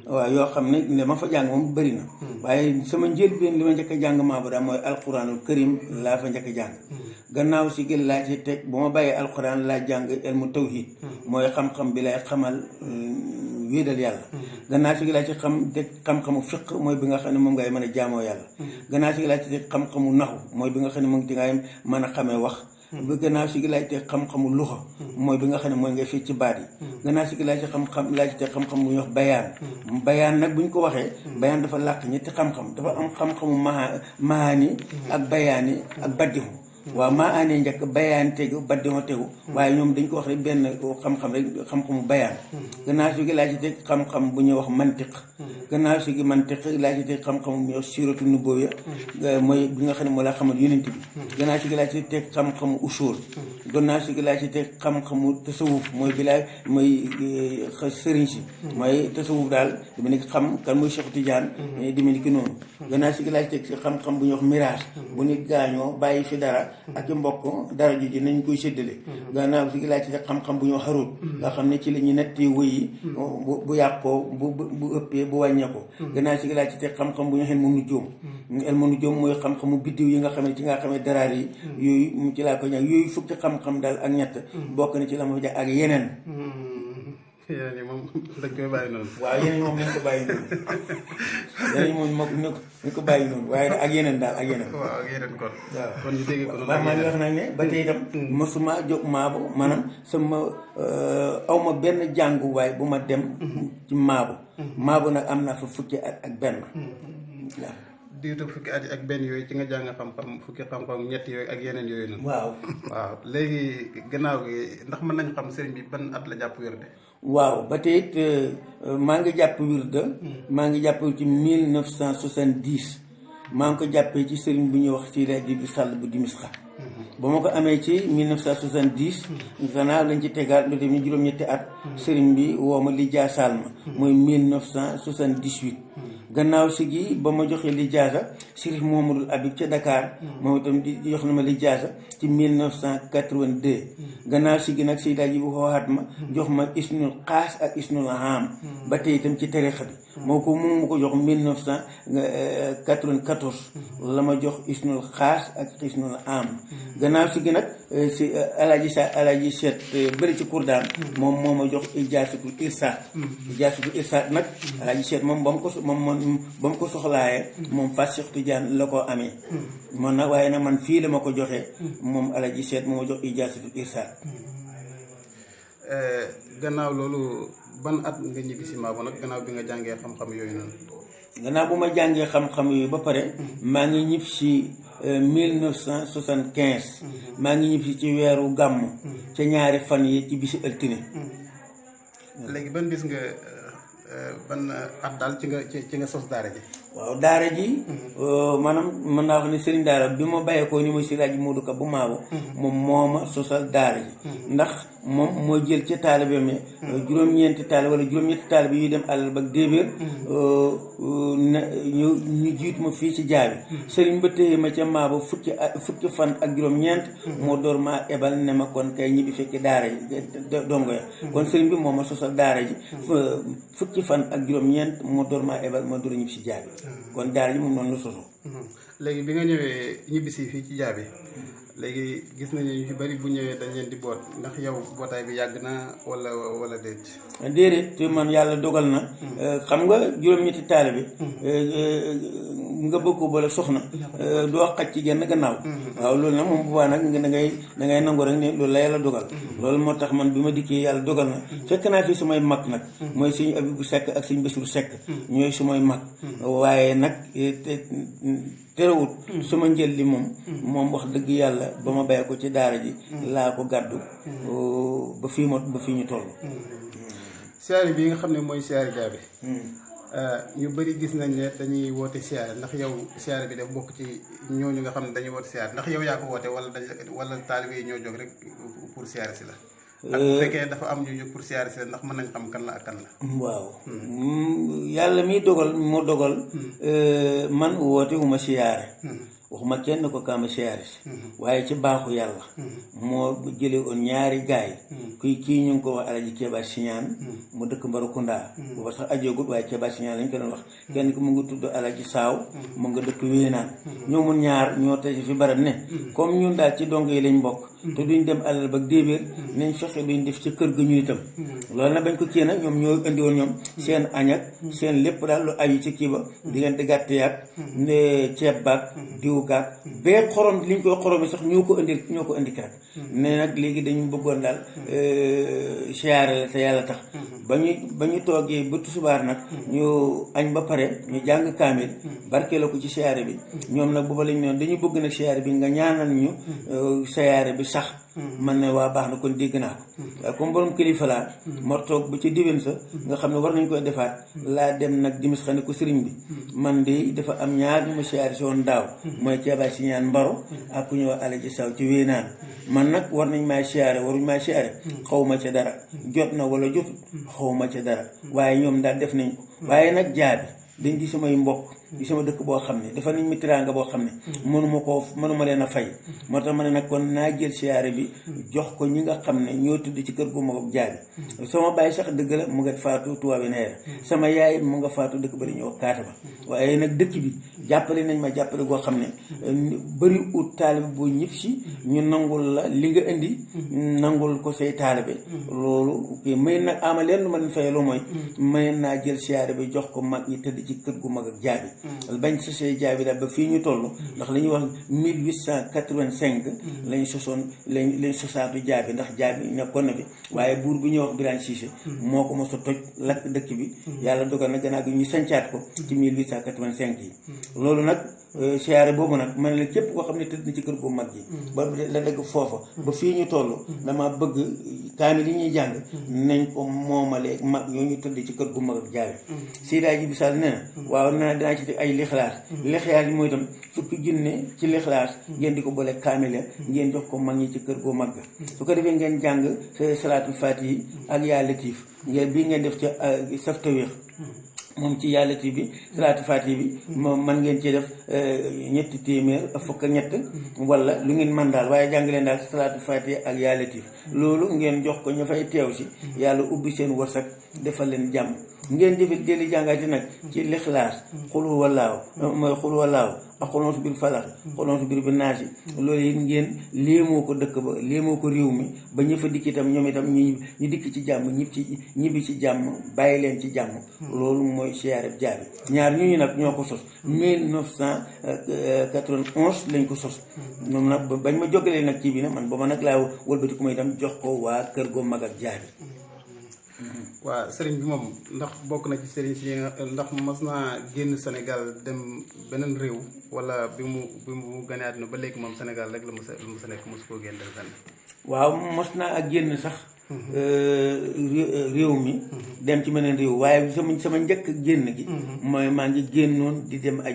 waaw yoo xam ne li ma fa jàng moom bëri na waaye sama njëlbeen li ma njëkk a jàng maabu daal mooy alquranul karim laa fa njëkk a jàng gannaaw si gi laa ci teg bu ma bàyyee alquran laa jàng elmu tawhid mooy xam-xam bi lay xamal wéedal yàlla gannaaw si gi laa ci xam-xamu fiq mooy bi nga xam ne moom ngay mën a jaamoo yàlla gannaaw si gi laa ci teg xam-xamu naxu mooy bi nga xam ne moom di ngay mën a xamee wax bi gannaaw si gi laa ci teg xam-xamu luxa mooy bi nga xam ne mooy ngay fii ci baat yi gannaaw si gi laa ci laa ci teg xam-xam bu ñuy wax bayaan nag bu ñu ko waxee bayaan dafa làq ñetti xam-xam dafa am xam-xamu mahaani ak bayaani ak baddihu waaw maa aanee njëkk bayaan tegu baddihu tegu waaye ñoom dañ ko wax rek benn xam-xam rek xam-xamu bayaan gannaaw si gi laa ci teg xam-xam bu ñuy wax mantiq gannaaw si gi mantiq laa ci teg xam-xam bu ñuy wax siratu nubuwya mooy bi nga xam ne moo laa xamal yonent bi gannaaw si gi laa ci teg xam-xamu usul gannaaw si gi laa ci teg xam-xamu tasawuf mooy bi laa mooy sëriñ si mooy tasawuf daal dama ne xam kan mooy Cheikh Tidiane dama ni ki noonu gannaaw si gi laa ci teg si xam-xam bu ñuy wax miraas bu nit gaañoo bàyyi fi dara ak i mbokk dara ji nañ koy séddale gannaaw si gi laa ci teg xam-xam bu ñuy wax xarut nga xam ne ci la ñu nettee wëy yi bu yàqoo bu ëppee bu wàññeekoo gannaaw si gi laa ci teg xam-xam bu ñu xen mu nujjoom el mu nujjoom mooy xam-xamu biddiw yi nga xam ne ci nga xamee daraar yi yooyu mu ci laa ko ñàkk yooyu fukki xam-xam daal ak ñett bokk na ci la ma fa jàng ak yeneen yeneen yi moom dañ koy bàyyi noonu waaw yeneen moom nañ ko bàyyi noonu yeneen moom ñu ko bàyyi noonu waaye ak yeneen daal ak yeneen waaw ak yeneen kon waaw kon ñu dégg ko noonu maa ngi wax nag ne ba tey itam mosuma jóg maabu maanaam sama awma benn jànguwaay bu ma dem ci maabu nag am naa fa fukki at ak benn waaw diitu fukki at ak benn yooyu ci nga jàng xam-xam fukki xam-xam ñett yooyu ak yeneen yooyu noonu waaw léegi gannaaw gi ndax mën nañ xam sëriñ bi ban at la jàpp wérde waaw ba tey it maa ngi jàpp wirda maa ngi jàpp ci 1970 maa ngi ko jàppee ci sëriñ bu ñuy wax ci rajo bi sàll bu Dimisxa ba ma ko amee ci 1970 gannaaw lañ ci tegaat lu dem ni juróom-ñetti at sëriñ bi woo ma lijaasaal ma mooy 1978 gannaaw si gi ba ma joxee lijaasa Sërif Mohamadul Habib ca Dakar moom itam di jox na ma lijaasa ci 1982 gannaaw si gi nag si daal ji bu waxaat ma jox ma isnul xaas ak isnul haam ba tey itam ci tarixa bi moo ko mu ma ko jox 1994 la ma jox isnul xaas ak isnul haam gannaaw si gi nag si alaaji seet bëri ci kurdaan moom moo ma jox ijaasatul irsaat nag alaaji seet moom ba mu ko soxlaaye moom Fass Cheikh Tidiane la ko amee man nag waaye nag man fii la ma ko joxee moom alaaji seet moo ma jox ijaasatul irsaat gannaaw loolu ban at nga ñibbi si Maabo nag gannaaw bi nga jàngee xam-xam yooyu noonu gannaaw bu ma jàngee xam-xam yooyu ba pare maa ngi ñib si 1975 maa ngi ñib si ci weeru gàmm ca ñaari fan yi ci bisi altine léegi ban bis nga ban at daal ci nga sos daara ji waaw daara ji maanaam mën naa wax ne sëriñ daara bi ma bàyyeekoo ni muy si laaj Moodu Ka bu Maabo moom moo ma sosal daara ji ndax moom moo jël ca taalibe mi juróom-ñeenti taalibe wala juróom-ñetti taalibe yuy dem àll ba déebéer ñu jiitu ma fii ci jaabi sëriñ ba téye ma ca Maabo fukki fan ak juróom-ñeent moo door maa ebal ne ma kon kay ñibbi fekki daara ji dongo ya kon sëriñ bi moo ma sosal daara ji fukki fan ak juróom-ñeent moo door maa ebal ma door a ñibbi si jaabi kon daara ji moom noonu la sosoo léegi bi nga ñëwee ñibbisi fii ci jaabi léegi gis nañu ñu ci bari bu ñëwee dañ leen di boot ndax yow bootaay bi yàgg na wala déedéet te man yàlla dogal na xam nga juróom-ñetti taalibe nga bëgg ko boole soxna doo xaj ci genn gannaaw waaw loolu nag moom bu baax nag da ngay nangu rek ne loolu la yàlla dogal loolu moo tax man bi ma dikkee yàlla dogal na fekk naa fi sumay mag nag mooy sëñ Abibu Sekk ak sëñ Basiru Sekk ñooy sumay mag waaye nag terewut suma njël li moom wax dëgg yàlla ba ma bàyyi ko ci daara ji laa ko gàddu ba fii ñu toll siyaare bi nga xam ne mooy siyaare jaabi ñu bëri gis nañ ne dañuy woote siyaare ndax yow siyaare bi daf bokk ci ñooñu nga xam ne dañuy woote siyaare ndax yow yaa ko woote wala taalibe yi ñoo jóg rek pour siyaare si la ak bu fekkee dafa am ñu jóg pour siyaare si la ndax mën nañ xam kan la ak kan la waaw yàlla mi dogal moo dogal man woote wu ma siyaare waxuma kenn ko kaama siyaare si waaye ci baaxu yàlla moo jële woon ñaari gaay kii ñu ngi ko wax Alaji Keba Siñaan mu dëkk Mbarakunda booba sax ajogut waaye Keba Siñaan lañ ko doon wax kenn ki mu ngi tudd Alaji Saaw mu nga dëkk Wéenaan ñoomun ñaar ñoo tase fi barab ne comme ñun daal ci dong yi lañ bokk te duñ dem alal ba déebéer nañ fexe duñ def ci kër ga ñu itam loolu nag bañ ko kii nag ñoom ñoo indi woon ñoom seen añ ak seen lépp daal lu ayu ci kii ba diggante gàtt yaag ne ceeb baag diw gaag bee xorom liñ koy xoromi sax ñoo ko indi kaat ne nag léegi dañu bëggoon daal siyaare la te yàlla tax ba ñu toogee ba tusubaar nag ñu añ ba pare ñu jàng kaamil barke la ko ci siyaare bi ñoom nag booba lañ noonu dañu bëgg nag siyaare bi nga ñaanal ñu siyaare bi sax man ne waa baax na kon dégg naa ko waaye comme borom kilifa laa ma toog ba ci diwén sa nga xam ne war nañ koy defaat laa dem nag dimis xam ne ko sëriñ bi man de dafa am ñaar ñu ma siyaare si woon daaw mooy Keba Siñaan Mbaro ak ku ñëw Alaji Saw ci Wéenaan man nag war nañ maa siyaare waruñ maa siyaare xawma ca dara jot na wala jotut xawma ca dara waaye ñoom daal def nañ ko waaye nag jaabi dañ di samay mbokk di sama dëkk boo xam ne dafa nañ mi tiraanga boo xam ne mënuma leen a fay moo tax ma ne nag kon naa jël siyaare bi jox ko ñi nga xam ne ñoo tudd ci kër gu mag ak jaabi sama baay sax dëgg la mu nga faatu tuwaabi neera sama yaay mu nga faatu dëkk ba dañuy wax kaata ba waaye nag dëkk bi jàppale nañ ma jàppale goo xam ne bëri ut taalibe boo ñëpp si ñu nangul la li nga indi nangul ko say taalibe loolu kii may nag ama leen lu ma leen fayaloo mooy may naa jël siyaare bi jox ko mag ñi tëdd ci kër gu mag ak jaabi bañ sosee jaabi daal ba fii ñu toll ndax la ñuy wax 1885 lañ sosaatu jaabi ndax jaabi nekkoon na fi waaye buur bu ñuy wax Birane Cissé moo ko mos a toj lakk dëkk bi yàlla dogal na gannaaw gi ñu sancaat ko ci 1885 yi loolu nag siyaare boobu nag man la képp koo xam ne tëdd na ci kër gu mag yi ba la dëgg foofa ba fii ñu toll dama bëgg kaamil yi ñuy jàng nañ ko moomale mag ñoo ñu tëdd ci kër gu mag ak jaabi Seydaa ji bisaal nee na waaw nee dinaa ci teg ay lixlaas yi mooy itam fukki junne ci lixlaas ngeen di ko boole kaamile ngeen jox ko mag ñi ci kër gu mag ga su ko defee ngeen jàng salaatul faatihi ak yaa latiif ngeen bii ngeen def ca saf tawéex moom ci yàlla ti bi salaatu faatiha bi moom man ngeen cee def 300 fukk ak ñett wala lu ngeen man daal waaye jàng leen daal salaatu faatiha ak yàlla ti loolu ngeen jox ko ñu fay teew si yàlla ubbi seen wërsëg defal leen jàmm ngeen jëli jàngaati nag ci lixlaas xul huwallaahu mooy xul huwallaahu ak xulonsu bir falax xulonsu bir bi naasi loolu it ngeen léemoo ko dëkk ba léemoo ko réew mi ba ñë fa dikk itam ñoom itam ñu dikk ci jàmm ñibbi ci jàmm bàyyi leen ci jàmm loolu mooy siyaare jaabi ñaar ñu nag ñoo ko sos 1991 lañ ko sos ñoom nag bañ ma jógalee nag kii bi nag man booba nag laa wëlbati ku ma itam jox ko waa kër goo mag ak jaabi waa sëriñ bi moom ndax bokk na ci sëriñ si ndax mas naa génn Sénégal dem beneen réew wala bi mu gane àdduna ba léegi moom Sénégal rek la mos a nekk mosu koo génn dem fenn. waaw mos naa ak génn sax réew mi dem ci meneen réew waaye sama njëkk génn gi mooy maa ngi génnoon di dem aj